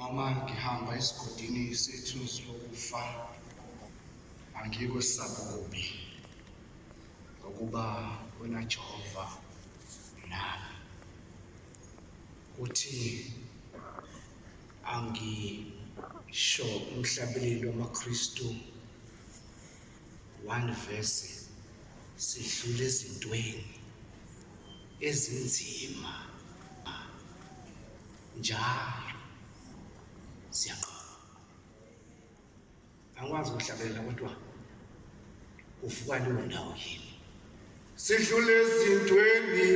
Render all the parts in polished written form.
Noma ngihamba esigodini sethunzi lokufa, angikwesaba okubi, ngokuba wena Jehova nami. Kuthi angisho umhlabeleli wamaKristu one verse sidlule ezintweni ezinzima njalo siyaqoba angikwazi ukuhlabelela kodwa kuvuka leyo ndawo kimi sidlule ezintweni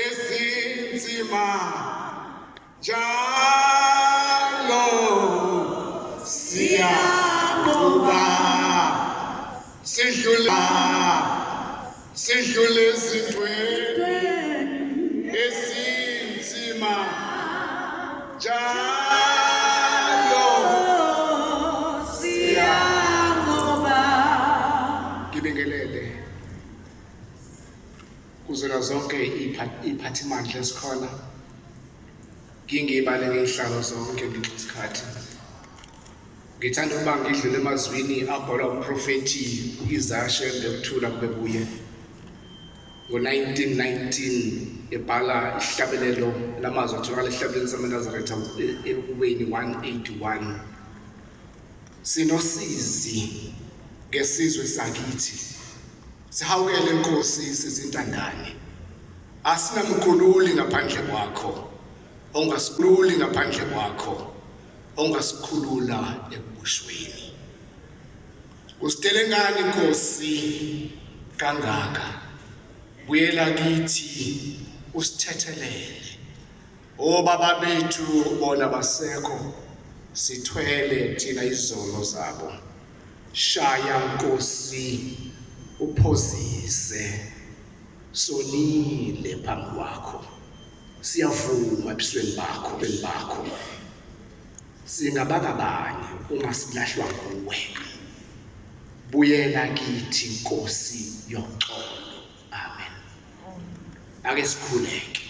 ezinzima njalo siyaqhuba sidlula sidlule ezintweni ezinzima njalo Siyangoba. Ngibingelele kuzona zonke iy'phathimandla ezikhona ngingiyibale ngey'hlalo zonke ngenxa isikhathi Ngithanda ukuba ngidlule emazwini abhalwa umprofethi u-Isaya Shembe ukuthula kube kuye. Ngo-1919 ebhala ihlabelelo lamazwi atholakala esihlabelweni samaNazaretha ekuweni 181. Sinosizi ngesizwe sakithi. Sihawukele Nkosi sizintandane. Asinamkhululi ngaphandle kwakho. Ongasikhululi ngaphandle kwakho. Ongasikhulula ekubushweni. Usitele ngani Nkosi kangaka? Buyela kithi usithethelele. Obaba bethu bona basekho sithwele thina izono zabo. Shaya Nkosi uphozise sonile phambi kwakho. Siyavuma ebusweni bakho bakho. Singabakabani uma silahlwa nguwe? Buyela kithi Nkosi yoxolo. Amen. Ake sikhuleke.